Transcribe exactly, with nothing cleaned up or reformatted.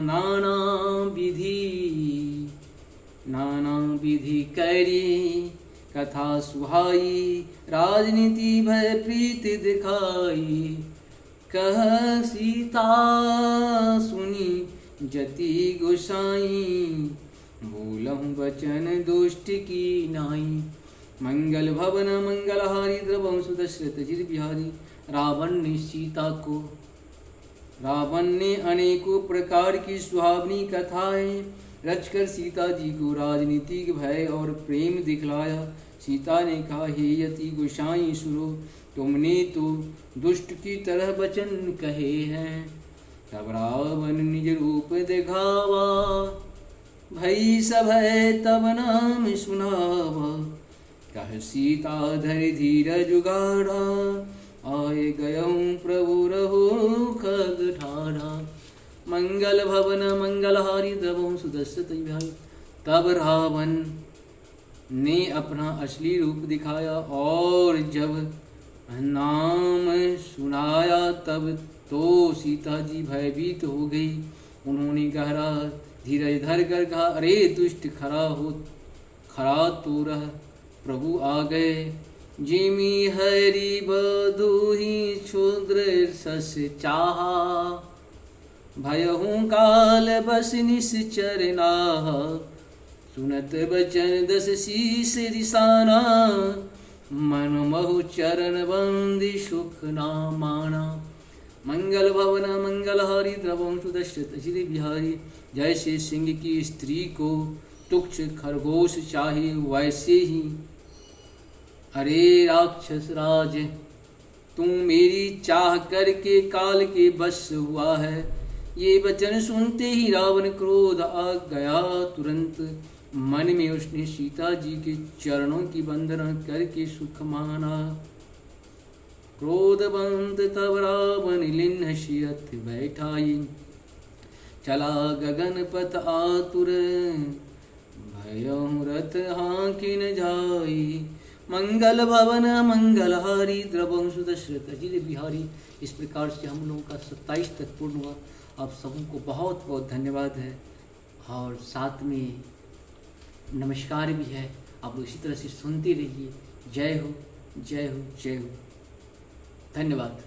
नाना विधि, नाना विधि करी कथा सुहाई, राजनीति भय प्रीत दिखाई। कह सीता सुनी जति गोसाई, बोलहु वचन दुष्ट की नाई। मंगल भवन मंगलहारी, द्रवहु सुदशरथ अजिर बिहारी। रावण ने सीता को, रावण ने अनेकों प्रकार की सुहावनी कथाएं रचकर सीता जी को राजनीतिक भय और प्रेम दिखलाया। सीता ने कहा, हे यति गोसाई सुनो, तुमने तो दुष्ट की तरह वचन कहे हैं। तब रावण निज रूप दिखावा, भई सभय तब नाम सुनावा। कह सीता धरि धीरज गाढ़ा, आए गयउँ प्रभु रहो खग ठाढ़ा। मंगल भवन मंगलहारी, द्रवहु सुदशरथ अजिर बिहारी। तब रावण ने अपना असली रूप दिखाया और जब नाम सुनाया, तब तो सीता जी भयभीत हो गई। उन्होंने गहरा धीरज धर कर कहा, अरे दुष्ट, खरा हो, खरा तो रह, प्रभु आ गए। जिमि हरि बधूहि क्षुद्र सस चाहा, भयहु काल बस निसचर नाहा। सुनत बचन दस शीस रिसाना, मन महु चरण बंदी सुख ना माना। मंगल भवन मंगलहारी, द्रवहु सुदशरथ अजिर बिहारी। जैसे सिंह की स्त्री को तुच्छ खरगोश चाहे, वैसे ही अरे राक्षस राज, तू मेरी चाह करके काल के बस हुआ है। ये वचन सुनते ही रावण क्रोध आ गया। तुरंत मन में उसने सीता जी के चरणों की वंदना करके सुख माना। क्रोधवंत तब रावण लिन्ह सियथ बैठाई, चला गगन पथ आतुर, भयहु रथ हाँकिन जाई। मंगल भवन मंगलहारी, द्रवहु सुदशरथ अजिर बिहारी। इस प्रकार से हम लोगों का सत्ताईस तक पूर्ण हुआ। आप सबों को बहुत बहुत धन्यवाद है और साथ में नमस्कार भी है। आप लोग इसी तरह से सुनते रहिए। जय हो, जय हो, जय हो। धन्यवाद।